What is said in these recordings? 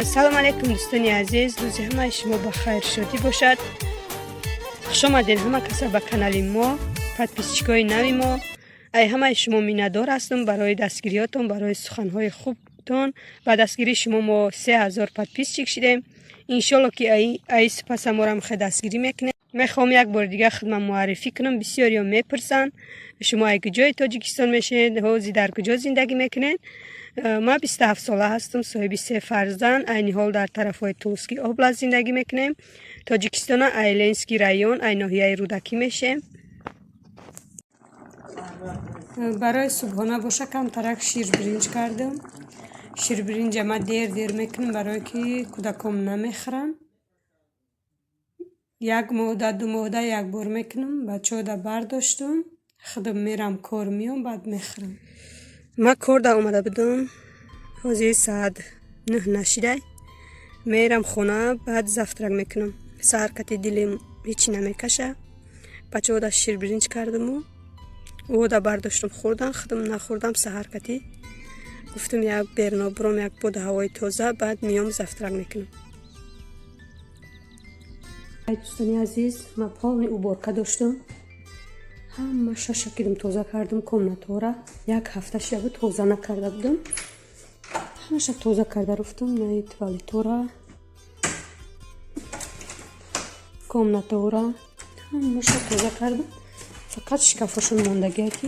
Салом алейкум, дӯстони азиз, рӯзи ҳамаи шумо ба хайр, шодӣ бошад. Хуш омадед ҳама каса ба канали мо, подписчикои нави мо. Ай ҳамаи шумо миннатдор ҳастам барои дастгириётон, барои суханҳои хубтон. Ба дастгирии шумо мо 3000 подписчик шидем. Иншолло, ки ай сипаса морам хе дастгирӣ мекунем. Мехоҳам як бори дигар худман муаррифӣ кунам. Бисёриё мепурсанд: шумо ай куҷои Тоҷикистон мешавед, ҳозир дар куҷо зиндагӣ мекунед? Ман 27 сола ҳастам, соҳиби се фарзанд. Айни ҳол дар тарафҳои Тульский область зиндагӣ мекунем. Тоҷикистона, ай Ленинский район, ай ноҳияи Рӯдакӣ мешем. Барои субҳона боша камтарак ширбиринҷ кардам. Ширбиринҷа ман дер дер мекунам, барое ки кӯдаком намехӯранд. Як моҳда, 2 моҳда як бор мекунам. Бачаҳода бардоштум, худам мерам кор, меом, баъд мехӯрам. Ман корда омада будам, ҳозир соат 9 нашидай. Мерам хона, баъд завтрак мекунам. Саҳар кати дилем ҳечи намекаша. Бачаҳода ширбиринҷ кардаму ӯода бардоштум, хӯрдан, худам нахӯрдам. Саҳар кати гуфтам, як берно буром, як боду ҳавои тоза, баъд меом, завтрак мекунам. Дӯстони азиз, ман полный уборка доштам, ҳама шаша кидам, тоза кардам комнатора. Як ҳафта шуда буд, тоза накарда будам. Ҳамаша тоза карда рафтам, наи туалетора, комнатора ҳамаша тоза кардам. Фақат шкафошон мондагия, ки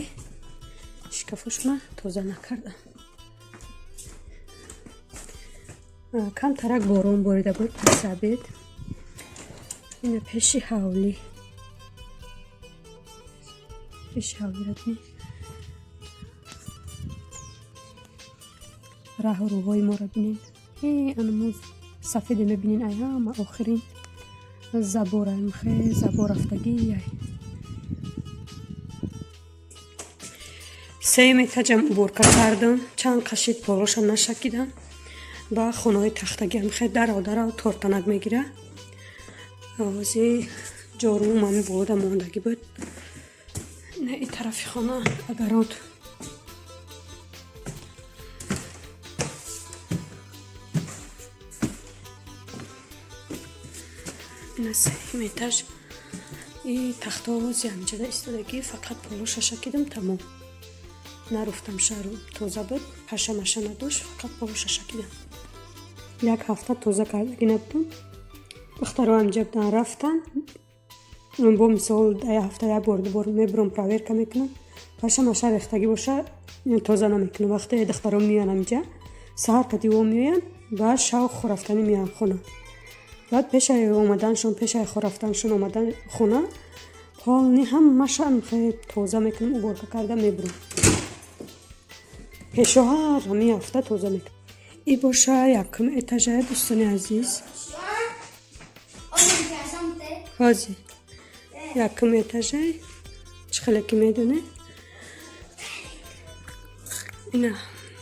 шкафошона тоза накардам. Камтарак борон борида буд пасабед. Ина пеши ҳавлӣ, пеши ҳавлиро бинед, раҳу рӯҳои моро бинед. Анаму сафеде мебинед, ай ҳама охирин забораем, хе забор рафтагӣ. Ай сеюм этажам уборка кардам, чанд қашид полоша нашакидам. Ба хонаҳои тахтагиам хе дарав дарав тортанак мегира. Ози ҷорумам ҳами болода мондагӣ буд. На, и тарафи хона, огород. Ина сеюм этаж и тахтаози ҳамҷода истодагӣ, фақат полоша шакидам, тамом. Наруфтам, шаҳру тоза буд, паша маша надошт, фақат полоша шакидам. Як ҳафта тоза кардагӣ набудам. Духтаро ҳамҷа будан, рафтан. Бо мисол, як ҳафта як бор, дубор мебурам, проверка мекунам. Паша маша рехтагӣ боша, тоза намекунам. Вақте духтаро меоянд ҳамҷа, саҳар кати во меоянд, баъд шав хорафтанӣ меоянд хона. Баъд пешаи омаданшон, пешаи хорафтаншон омадан хона, полный ҳамаша тоза мекунам, уборка карда мебурам. Пешо ҳар ҳамин ҳафта тоза мекунам. И боша якум этажае, дӯстони азиз. Ҳозир якум этажай, чӣ хеле ки медонед, ина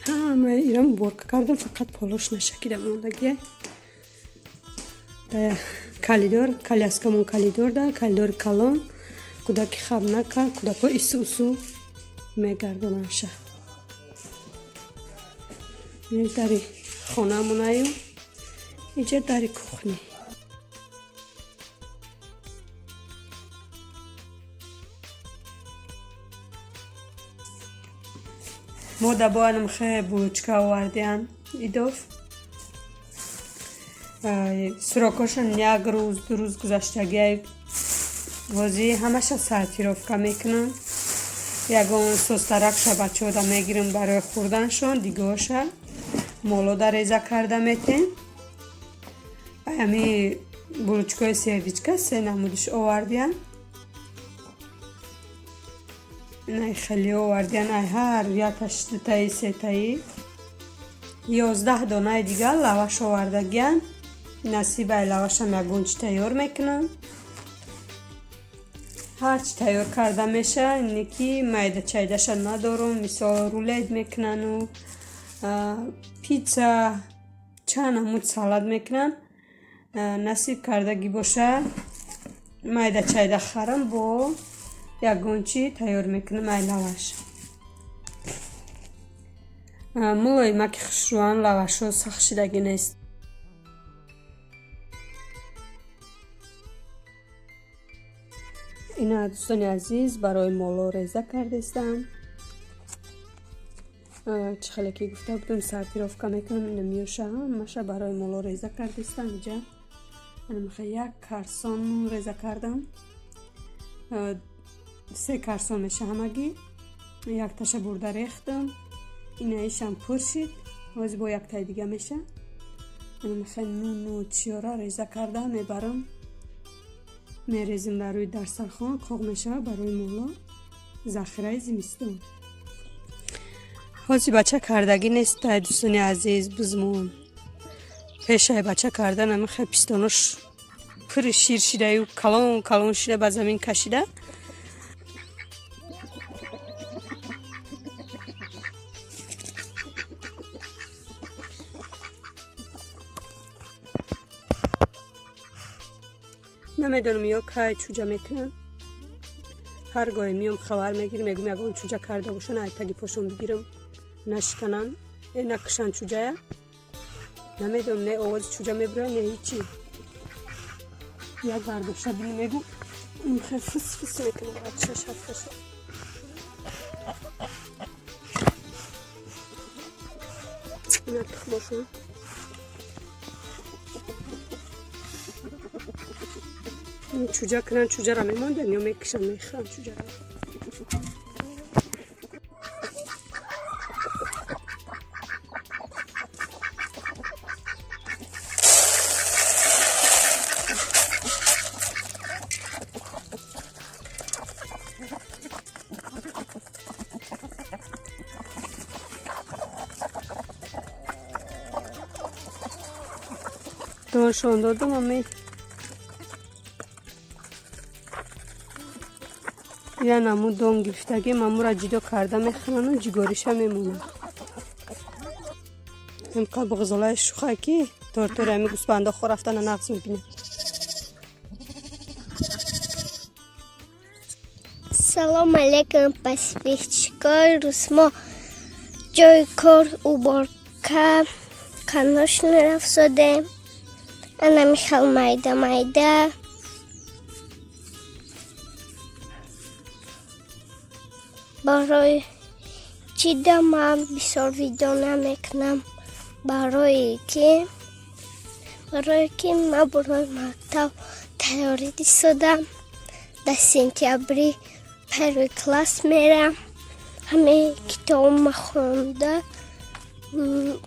ҳамаи ирам уборка кардам, фақат полош нашакида мондагия. Коридор, коляскамон коридор да, коридори калон. Кӯдаки хаб накард, кӯдакҳо ису усу мегардонандша. Дари хонамонаю, иҷа дари кухни. Мо дабоанам хе булочка овардиан идов. Срокошон як рӯз, 2 рӯз гузаштагиай. Ҳозир ҳамаша сортировка мекунам. Ягон состаракша бачаҳода мегирам барои хӯрданшон, дигоша молода реза карда метем. Ами булочкаи Сердечко се намудиш овардиан. Най, хеле овардиан, ай ҳар якаш дутаи, сетаи. 11 донаи дигар лаваш овардагиан. Насиб, ай лавашам ягон чи тайёр мекунам. Ҳарчи тайёр карда меша, ине ки майда чайдаша надорум. Мисол, рулет мекунану пицца, чанд намуд салат мекунанд. Насиб кардагӣ боша, майда чайда харам, бо ягон чи тайёр мекунам ай лаваш. Мулоимаки хушрӯан, лавашҳо сахт шидагӣ нест. Ина, дӯстони азиз, барои моло реза кардестам. Чӣ хеле ки гуфта будам, сортировка мекунам. Ина миёша ҳамаша барои моло реза кардестам. Иҷа анамиха як карсон нун реза кардам, се карсон меша ҳамагӣ. Якташа бурда рехтам, инаишам пур шид, ҳозир бо яктаи дига меша. Анамиха нуну чиёра реза карда мебарам, мерезем дар рӯи дастархон, қоқ мешавад барои моло, захираи зимистон. Ҳозир бача кардагӣ нестай, дӯстони азиз, бизмон. Пешаи бача кардан амихе пистонош пури шир шидаю, калон калон шида, ба замин кашида. Намедонам, ё кай чӯҷа мекунам. Ҳар гоҳе миём, хабар мегирам, мегӯм, ягон чӯҷа карда бошан, айтаги пошон бигирам, нашиканан, накушан чӯҷая. Намедонам, не овози чӯҷа мебурад, не ҳичи. Як бардошта бини, мегӯ, хел фис фис мекунам баъд шаш ҳафташа. Ина тухмошон. Чӯҷа кунан, чӯҷара мемондан ё мекушан, мехӯран чӯҷара. Доншон додам, ами я наму дон гирифтагӣ, мамура ҷудо карда мехӯрану ҷигориша мемонад. Имқа буғзолаи шуха ки тортори ами гӯсфанда хо рафтана нағз мебинад. Салом алейкум, подписчикои. Рӯз мо ҷои кор уборка каношна рафзодем. Ана михел майда майда. Барои чида ман бисёр видео намекунам? Барое ки ман барои мактаб тайёрӣ дисодам. Дар сентябри первый класс мерам. Ҳамаи китобма хонда,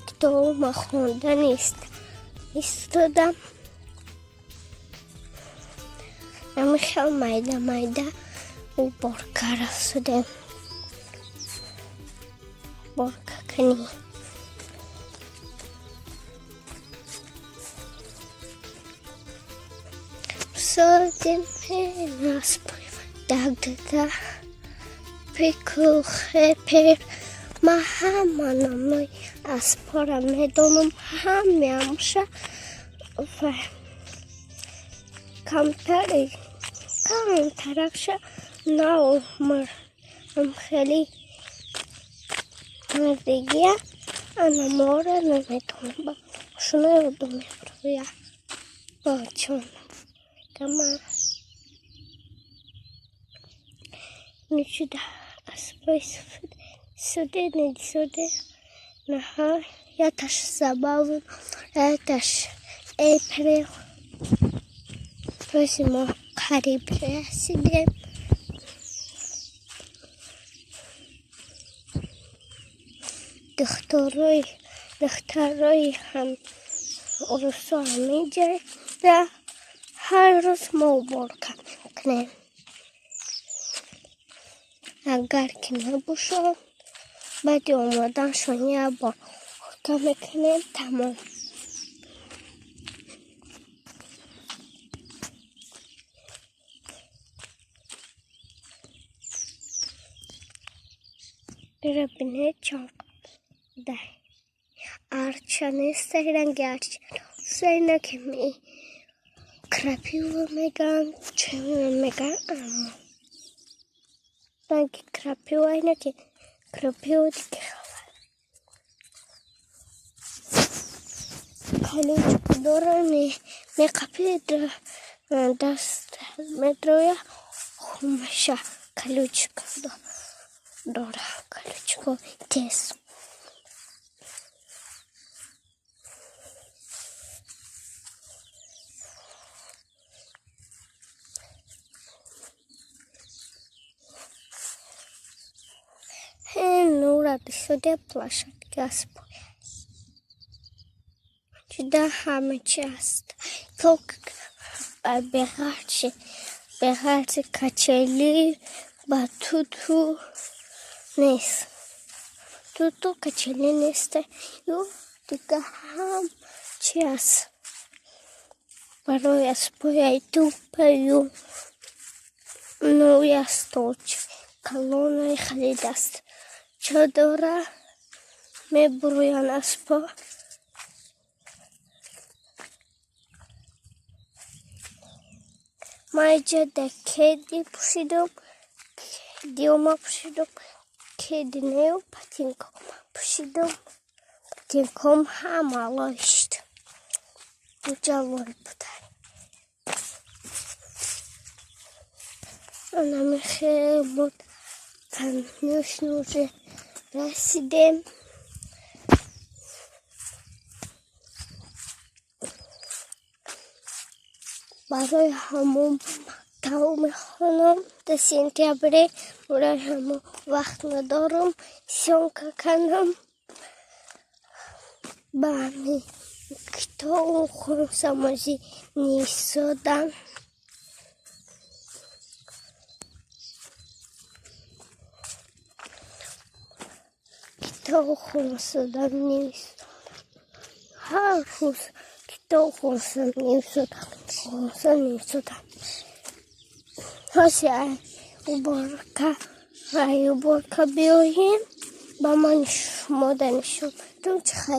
китобма хонда нест истодам. Ҳами хел майда майда уборка рафзодем, уборка кунӣ. Содем дагдада пикухепер. Ман ҳама номои аспҳоро медонам, ҳамеамша ва камтари камтаракша наомадам. Хеле мардигия анаморо наметавонам, шуно ёдом мебарояд бачон кама ничуда аспои суде недисоде наҳа яташ забаву яташ эприл. Рӯзи мо қариб расидем. Духтарои духтарои ҳам урусо ҳамиҷа ҳар рӯз мо уборка мекунем. Агар ки набошад, баъди омаданшон як бор уборка мекунем, тамом. Ира бинед, чон дай арча нестай, ранги арча сайна ки ми крапива меган, че меган, аммо ранги крапива айна ки крапива диге колючка дора, меқапи даст медроя. Ҳамаша колючка дора, колючка тез. Нура бисёре площадка аст. Ҷуда ҳама чи аст. То беғарзи качели ба туту нест. Туту качели нест. Ю дига ҳам чи аст. Барои аспояи тупаю нуи асточ калонаи халид аст. Чо дора мебуроянд аспо. Ман иҷа да кеди пӯшидум, кедиома пӯшидум, кеди нею ботинкома пӯшидум. Ботинком ҳама лой шуд. Уҷа лой буда. Анами хел мо конечно уже расидем. Барои ҳамон мактаб мехонам до сентябре. Барои ҳамон вақт надорам съёмка кардам. Ба ҳамин китобу хонсамозӣ нисодам. Китоб хонсодам, нависодам. Ҳар рӯз китоб хонсам, нависодам, хонсам, нависодам. Ҳози уборка, ай уборка биёем, ба ман шумо да нишон дам чӣ.